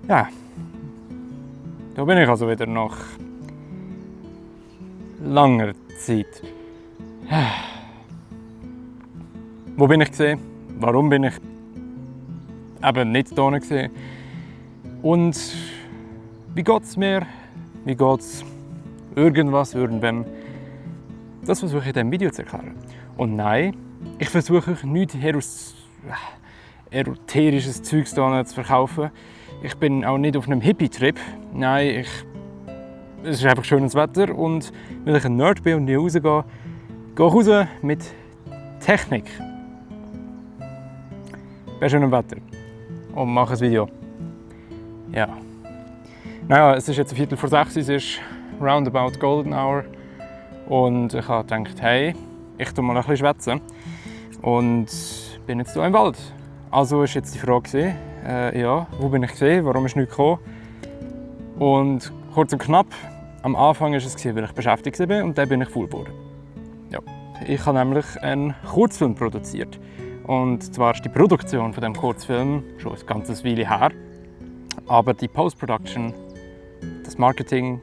Ja, da bin ich also wieder nach langer Zeit. Wo bin ich gesehen? Warum bin ich eben nicht da gesehen? Und wie geht's mir? Wie geht's irgendwas, irgendwem? Das versuche ich in diesem Video zu erklären. Und nein, ich versuche euch nichts esoterisches Zeugs zu verkaufen. Ich bin auch nicht auf einem Hippie-Trip. Nein, es ist einfach schönes Wetter und weil ich ein Nerd bin und nicht rausgehe, gehe ich raus mit Technik. Bei schönem Wetter. Und mache ein Video. Ja. Naja, es ist jetzt 5:45, es ist roundabout Golden Hour. Und ich habe gedacht, hey, ich tue mal ein bisschen schwätzen. Und bin jetzt hier im Wald. Also ist jetzt die Frage, ja, wo bin ich gesehen, warum ist nichts gekommen? Und kurz und knapp, am Anfang war es, weil ich beschäftigt war und dann bin ich faul geworden. Ja. Ich habe nämlich einen Kurzfilm produziert. Und zwar ist die Produktion von diesem Kurzfilm schon ein ganzes Weile her. Aber die Post-Production, das Marketing,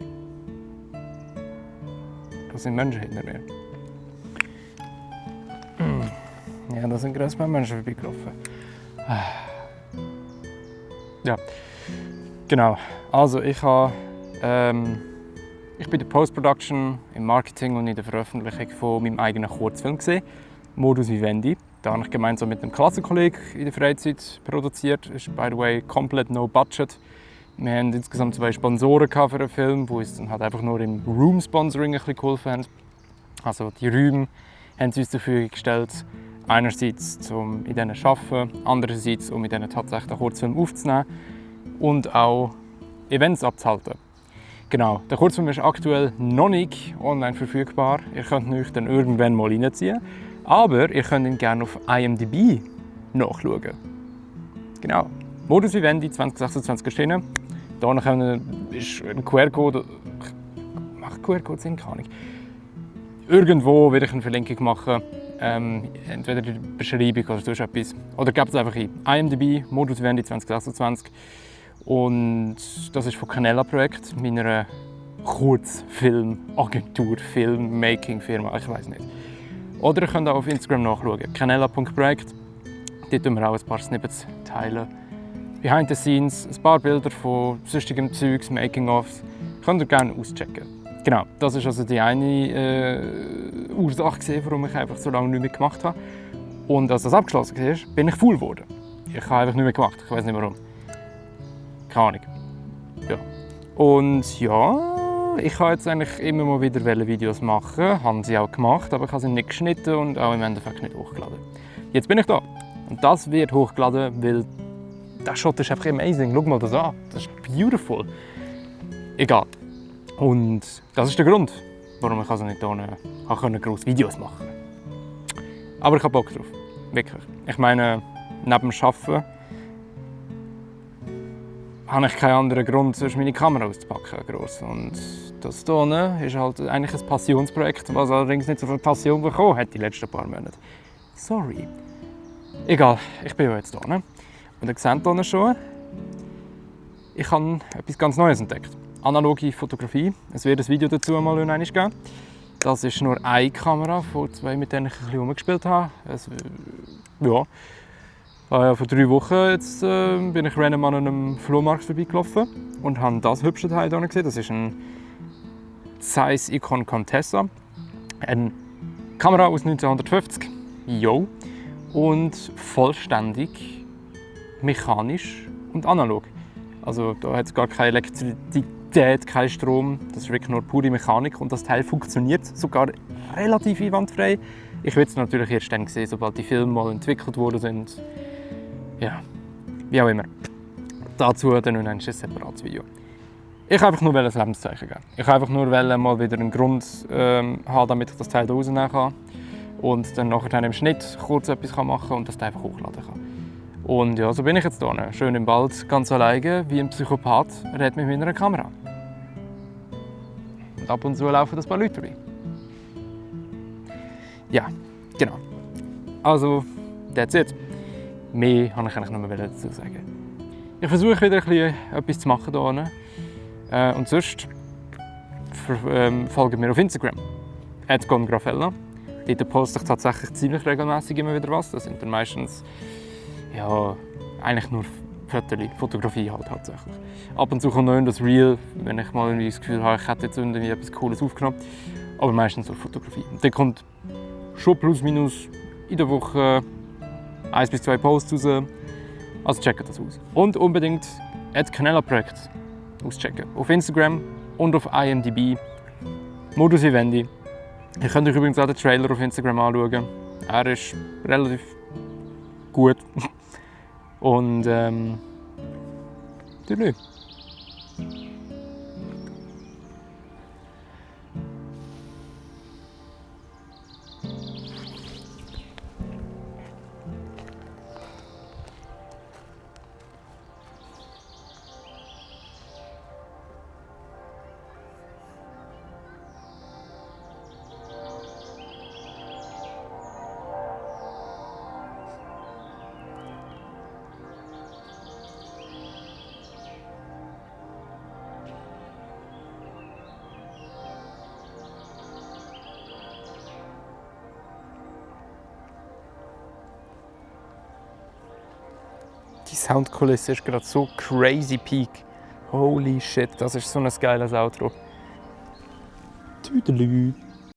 da sind Menschen hinter mir. Ja, da sind gerade Menschen vorbeigelaufen. Ja, genau. Also ich bin in der Post-Production, im Marketing und in der Veröffentlichung von meinem eigenen Kurzfilm gesehen, Modus Vivendi. Den habe ich gemeinsam mit einem Klassenkollegen in der Freizeit produziert. Das ist, by the way, komplett no budget. Wir hatten insgesamt 2 Sponsoren für den Film, die uns dann halt einfach nur im Room-Sponsoring ein bisschen geholfen haben. Also die Räume haben sie uns zur Verfügung gestellt. Einerseits, um in diesen zu arbeiten, andererseits, um in diesen tatsächlich einen Kurzfilm aufzunehmen und auch Events abzuhalten. Genau, der Kurzfilm ist aktuell noch nicht online verfügbar. Ihr könnt ihn euch dann irgendwann mal reinziehen. Aber ihr könnt ihn gerne auf IMDb nachschauen. Genau. Modus Vivendi 2026 erschienen. Hier ist ein QR-Code. Macht QR-Code Sinn? Keine Ahnung. Irgendwo werde ich eine Verlinkung machen. Entweder in der Beschreibung oder sonst etwas. Oder gebt es einfach ein. IMDb, Modus Vivendi 2026. Und das ist von Canella Projekt, meiner Kurzfilmagentur, Filmmaking-Firma, ich weiß nicht. Oder ihr könnt auch auf Instagram nachschauen, canella.projekt. Dort teilen wir auch ein paar Snippets teilen. Behind the scenes, ein paar Bilder von sonstigem Zeugs, Making-ofs. Könnt ihr gerne auschecken. Genau, das ist also die eine Ursache, warum ich einfach so lange nicht mehr gemacht habe. Und als das abgeschlossen war, bin ich faul geworden. Ich habe einfach nicht mehr gemacht, ich weiß nicht warum. Keine Ahnung. Ja. Und ja, ich habe jetzt eigentlich immer mal wieder Videos machen, haben sie auch gemacht, aber ich habe sie nicht geschnitten und auch im Endeffekt nicht hochgeladen. Jetzt bin ich da und das wird hochgeladen, weil der Shot ist einfach amazing. Schau mal das an, das ist beautiful. Egal. Und das ist der Grund, warum ich also nicht hier grosse Videos machen konnte. Aber ich habe Bock drauf, wirklich. Ich meine, neben dem Arbeiten habe ich keinen anderen Grund, sonst meine Kamera auszupacken. Gross. Und das hier ist halt eigentlich ein Passionsprojekt, was allerdings nicht so viel Passion bekommen hat die letzten paar Monate. Sorry. Egal, ich bin ja jetzt hier. Und ihr seht hier schon, ich habe etwas ganz Neues entdeckt. Analoge Fotografie. Es wird ein Video dazu mal einmal geben. Das ist nur eine Kamera von 2, mit denen ich ein bisschen rumgespielt habe. Ja. Vor 3 Wochen jetzt, bin ich random an einem Flohmarkt vorbeigelaufen und habe das hübsche Teil hier gesehen. Das ist ein Zeiss Ikon Contessa. Eine Kamera aus 1950. Jo. Und vollständig mechanisch und analog. Also da hat es gar keine Elektrizität, keinen Strom. Das ist wirklich nur pure Mechanik und das Teil funktioniert sogar relativ einwandfrei. Ich will es natürlich erst dann sehen, sobald die Filme mal entwickelt worden sind. Ja, wie auch immer. Dazu dann noch ein separates Video. Ich wollte einfach nur ein Lebenszeichen geben. Ich wollte einfach nur mal wieder einen Grund haben, damit ich das Teil hier rausnehmen kann. Und dann nachher im Schnitt kurz etwas machen kann und das einfach hochladen kann. Und ja, so bin ich jetzt hier. Schön im Wald, ganz alleine, wie ein Psychopath, redet mit meiner Kamera. Und ab und zu laufen ein paar Leute vorbei. Ja, genau. Also, that's it. Mehr kann ich eigentlich noch mehr dazu sagen. Ich versuche wieder ein bisschen etwas zu machen hier unten. Und sonst folgt mir auf Instagram. @gongrafella. Dort poste ich tatsächlich ziemlich regelmäßig immer wieder was. Das sind dann meistens ja, eigentlich nur Fotos, Fotografie halt tatsächlich. Ab und zu kommt noch das Reel, wenn ich mal irgendwie das Gefühl habe, ich hätte jetzt irgendwie etwas Cooles aufgenommen. Aber meistens so Fotografie. Und dann kommt schon plus minus in der Woche 1 bis 2 Posts raus. Also checkt das aus. Und unbedingt @Canella-Projekt auschecken. Auf Instagram und auf IMDb. Modus Vivendi. Ihr könnt euch übrigens auch den Trailer auf Instagram anschauen. Er ist relativ gut. Und tschüss. Die Soundkulisse ist gerade so crazy peak. Holy shit, das ist so ein geiles Outro. Tüdelü.